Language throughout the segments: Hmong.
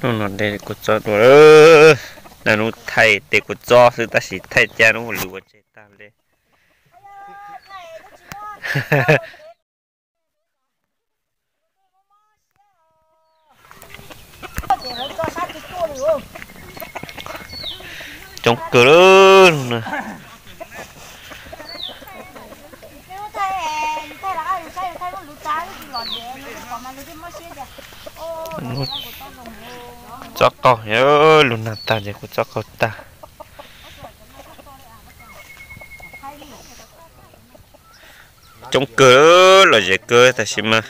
Hnub no de kuv txob dua, lwm hnub thaij tej kuv txob xwb tab sis thaij caj hnub lwm ua tseg tag li. Coob kawg lub no. Txob qaug, lub nag tag ces kuv txob qaug tag. Coob kawg, lom zem kawg tab sis mas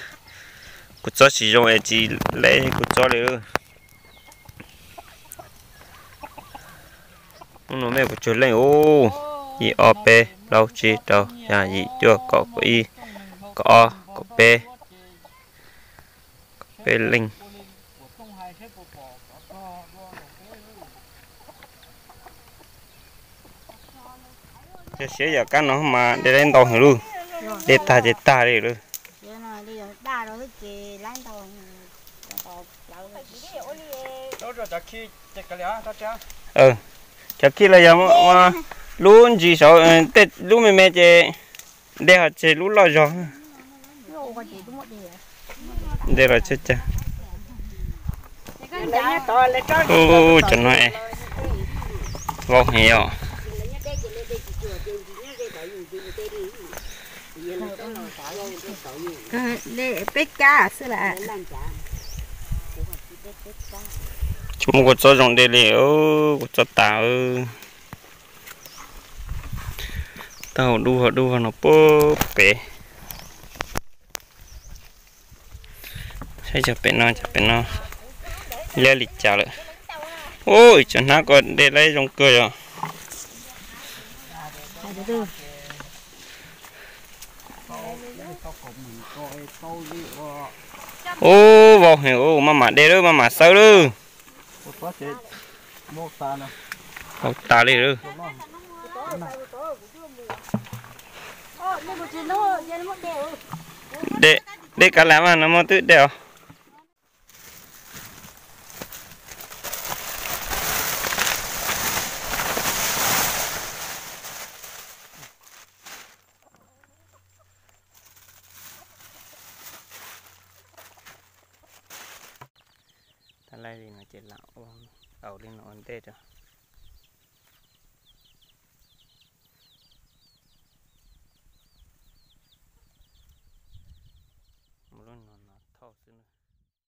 kuv txob tsis zoo es tsis leb kuv txob li. Hnub no mej kuv tsawg leej ub, ib ob peb plaub tsib rau xya yim cuaj kaum kaum ib kaum ob kaum peb, kaum peb leej. Yog siab yam kab no mas de laib ntau heev lauj, de tag ces tag li lauj. Cov khij los yog lub ntsis saud, tej lub me me ces de ho tseg lub loj zog. De los tseg cas. Ub, cov no vau heev os. Peb kab xwb las. Tsis muaj kua txob zoo de li, kua txob tas. Tau dub dub no puag pem. Saib cov pem no, cov pem no liab li cas lawm. Ub, cov hnab ko de laib zoo kawg yom. Ub, vau heev, maj mam de lawm, maj mam xawb lawm. Vau tas li lawm. De, de kav lam mas no muaj twb de os. Tag laij li no ces lam ua, au li no ua ntej rau.